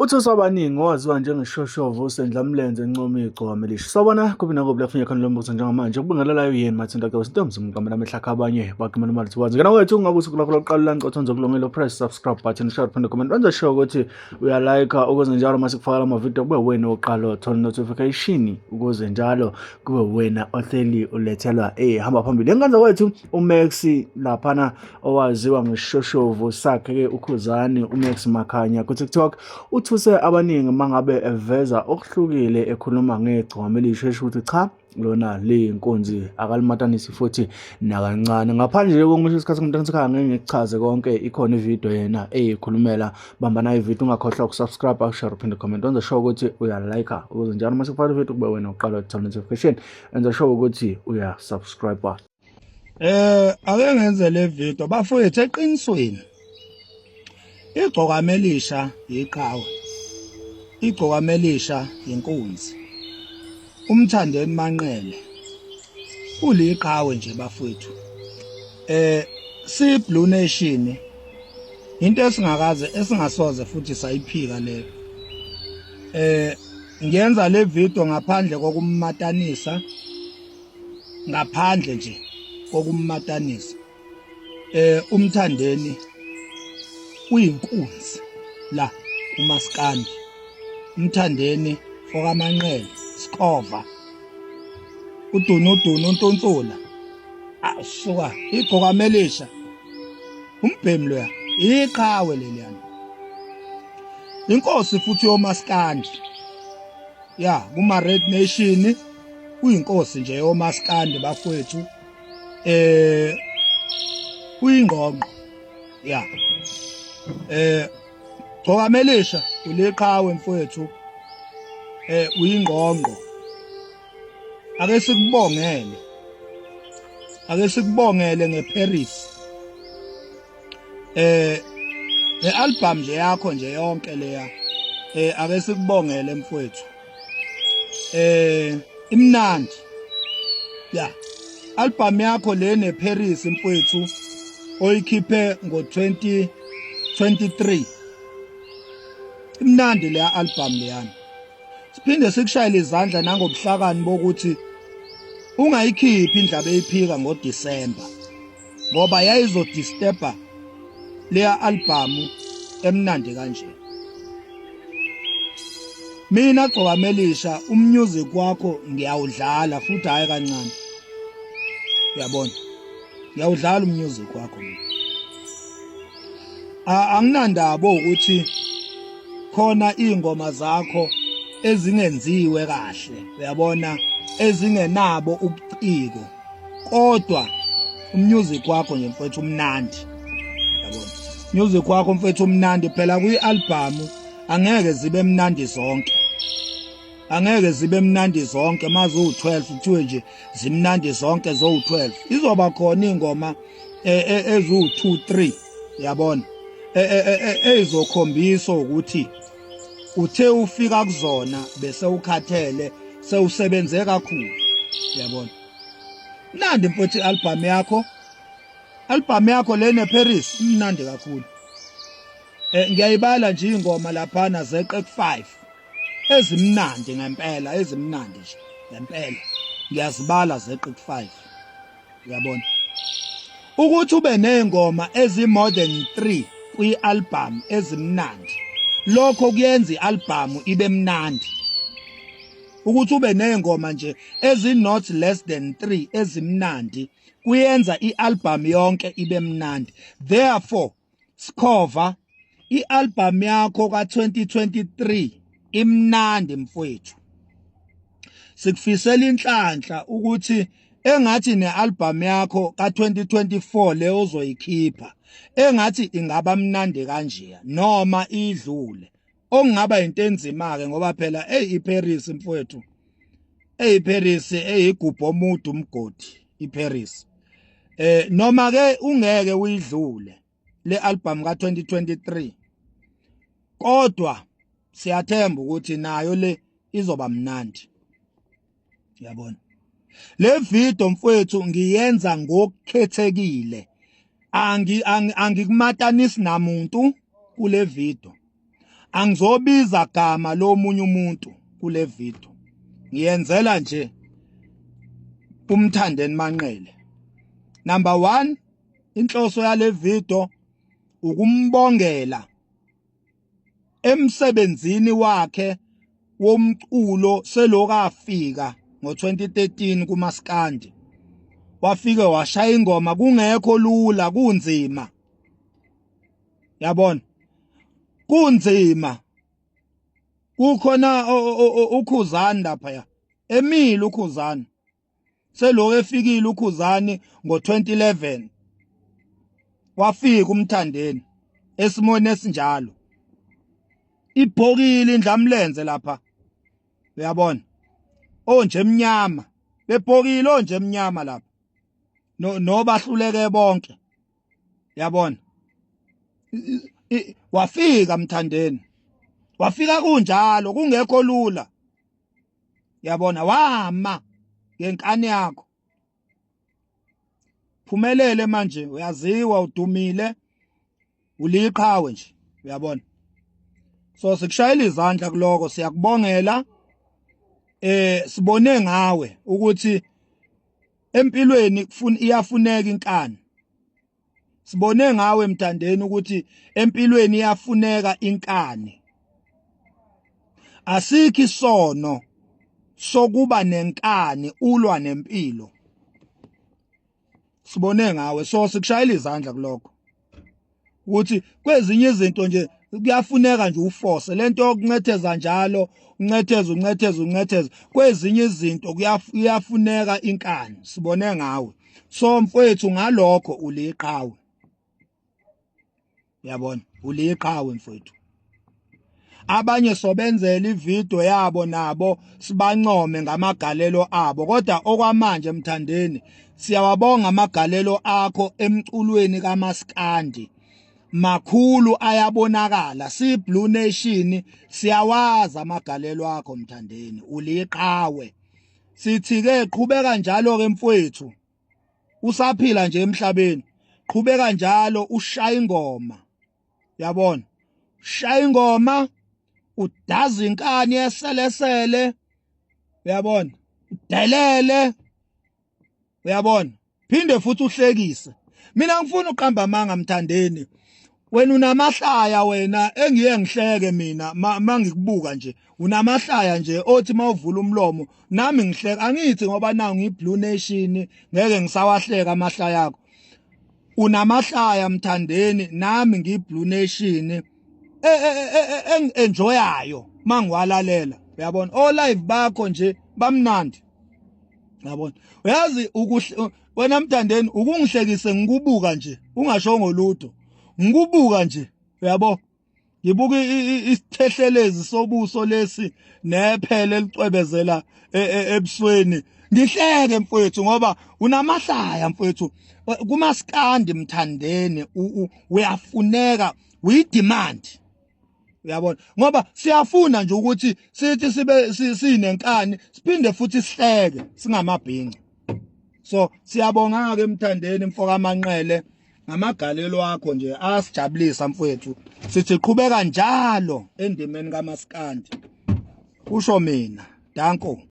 Uthuse abaningi owaziwa njengeshoshovu uSendlamlenze encoma igcokama elisha. Sawubona kuphi nakuphi la kufuneka khona lo mbuzo njengamanje ukubingelelayo yini Mathinta ke Ntombi mqamela amehlakha abanye bagimela imali thiwazi. Ngena wethu ungabe usuku lakho lokuqala la ngicotha nje kulungile press subscribe button share phinde comment wenze sure ukuthi uyalike ukuze njalo uma sikufakela ama-video kube wena oqala othola notification ukuze njalo kube wena ohleli ulethelwa hamba phambili. Enkanza kwethu uMax laphana owaziwa ngeshoshovu sakhe-ke uKhuzani uMax Makhanya ku-TikTok uthuse abaningi mangabe eveza okuhlukile ekhuluma ngegcokama elisha esho ukuthi cha lona liyinkunzi akalimatanisi futhi nakancane. Ngaphandle nje kokusho isikhathi ngumntana sekhaya ngeke ngikuchaze konke, ikhona ividiyo yena eyikhulumela. Bamba nayo ividiyo, ungakhohlwa ukusubscribe, ushare uphinde comment, wenze sure ukuthi uyalike ukuze njalo uma sikufaka ividiyo kube wena uqala ukuthola notification, enze sure ukuthi uyasubscribe. Ake ngenze le video bafowethu eqinisweni. Igcokama elisha iqhawe. Igcokama elisha inkunzi. Umthandeni Manqele uliqhawe nje bafowethu. Si Blue Nation into esingakaze esingasoze futhi sayiphika leyo. Ngiyenza le video ngaphandle kokumatanisa ngaphandle nje kokumatanisa uMthandeni uyinkunzi la uMaskandi uMthandeni okaManqele Sikhova uDunudunu uNtunsula asuka igqokamelisha umbhemi loya iqhawe leliyana inkosi futhi yomaskandi ya kuma Red Nation uyinkosi nje yomaskandi bafowethu uyingqongqo ya Gcokamelisha uliqhawe mfowethu uyingqongqo ake sikubongele ake sikubongele ngeParis le album nje yakho nje yonke leya ake sikubongele mfowethu imnandi ya album yakho le neParis mfowethu oyikhiphe ngo-2023 imnandi leya album leyana. Siphinde sikushayele izandla nangobuhlakani bokuthi ungayikhiphi indlaba eyiphika ngoDisemba ngoba yayizodisturba leya album emnandi kanje. Mina Gcokamelisha umusic wakho ngiyawudlala futhi hayi kancane. Uyabona? Ngiyawudlala umusic wakho mina. Anginandaba ukuthi khona ingoma zakho ezingenziwe kahle, uyabona, ezingenabo ubuciko. Kodwa umusic wakho nje mfethu umnandi. Uyabona? Music wakho mfethu umnandi phela kwi-album angeke zibe mnandi zonke. Angeke zibe mnandi zonke maziwu-12 kuthiwe nje zimnandi zonke zowu-12. Izoba khona ingoma eziwu-2 3 yabona ezokhombisa ukuthi uthe ufika kuzona bese ukhathele sewusebenze kakhulu yabona. Mnandi mfowethu i-album yakho. Album yakho le neParis imnandi kakhulu. Ngiyayibala nje ingoma laphana zeqe ku5 ezimnandi ngempela ezimnandi nje ngempela ngiyazibala zeqe ku5 uyabona. Ukuthi ube nezingoma ezi more than 3 kwi-album ezimnandi lokho kuyenza i-album ibe mnandi. Ukuthi ube nezingoma nje ezi not less than 3 ezimnandi kuyenza i-album yonke ibe mnandi. Therefore Sikhova i-album yakho ka-2023 imnandi mfowethu. Sikufisela inhlanhla ukuthi engathi ne-album yakho ka-2024 le ozoyikhipha engathi ingaba mnandi kanje noma idlule. Okungaba into enzima ke ngoba phela hey iParis mfowethu. Hey iParis eyigubho omude umgodi iParis. Noma ke ungeke uyidlule le album ka-2023 kodwa siyathemba ukuthi nayo le izoba mnandi. Uyabona? Le video mfowethu ngiyenza ngokukhethekile. Angikumatanisi namuntu kule video. Angizobiza gama lomunye umuntu kule video, ngiyenzela nje uMthandeni Manqele. Number 1, inhloso yale video ukumbongela emsebenzini wakhe womculo selokafika ngo2013 kumaskandi. Wafike washaya ingoma kungekho lula, kunzima, yabona, kunzima. Kukhona uKhuzani lapha emile, uKhuzani seloko efikile uKhuzani ngo2011, wafika uMthandeni esimweni esinjalo, ibhokile indlamlenze lapha, uyabona, onje emnyama, bebhokile onje emnyama lapha, no bahluleke bonke, yabona. Wafika Mthandeni, wafika kunjalo, kungekho lula, yabona, wama ngenkani yakho, phumelele manje, uyaziwa, udumile, uliqhawe nje, uyabona. So sikushayela izandla kuloko, siyakubongela. Sibone ngawe ukuthi empilweni iyafuneka inkani. Sibone ngawe Mthandeni ukuthi empilweni iyafuneka inkani. Asikho isono sokuba nenkani ulwa nempilo. Sibone ngawe, so sikushayela izandla kuloko. Ukuthi kwezinye izinto nje kuyafuneka nje uforce lento yokuncetheza njalo, uncetheza uncetheza uncetheza, kwezinye izinto kuyafuneka inkani. Sibone ngawe, so mfowethu ngalokho uliqhawe, uyabona, uliqhawe mfowethu. Abanye sobenzela ivideo yabo nabo sibancome ngamagalelo abo, kodwa okwamanje Mthandeni siyawabonga amagalelo akho emculweni kaMaskandi, makhulu, ayabonakala. Si Blue Nation siyawaza amagalelo akho Mthandeni, uliqhawe. Sithi ke qhubeka njalo ke mfowethu, usaphila nje emhlabeni, qhubeka njalo ushaya ingoma, yabona, shaya ingoma, udaza inkani eselesele, uyabona, udelele, uyabona, phinde futhi uhlekise. Mina ngifuna uqamba amanga Mthandeni, wena unamahlaya wena engiye ngihleke mina mangikubuka nje, unamahlaya nje othi mawuvula umlomo nami ngihleka. Angithi ngoba nawu ngiBlue Nation ngeke ngisawahleka amahlaya akho. Unamahlaya Mthandeni, nami ngiBlue Nation enjoyayo mangiwalalela, uyabona, o live bakho nje bamnandi, uyabona. Uyazi wena Mthandeni ukungihlekise ngikubuka nje ungashongo lutho, ngikubuka nje, uyabo, ngibuka isithehlelezi sobuso lesi nephele elicwebezela ebusweni, ngihleke mfowethu ngoba unamahlaya mfowethu. Kumaskandi Mthandeni uyafuneka, uyi-demand, uyabona, ngoba siyafuna nje ukuthi sithi sibe sinenkani siphinde futhi sihleke singamabhinci. So siyabonga ke Mthandeni mfoka Manqele ngamagalelo akho nje asijabulisa mfowethu. Sithi qhubeka njalo endimeni kaMaskandi, kusho mina. Danko.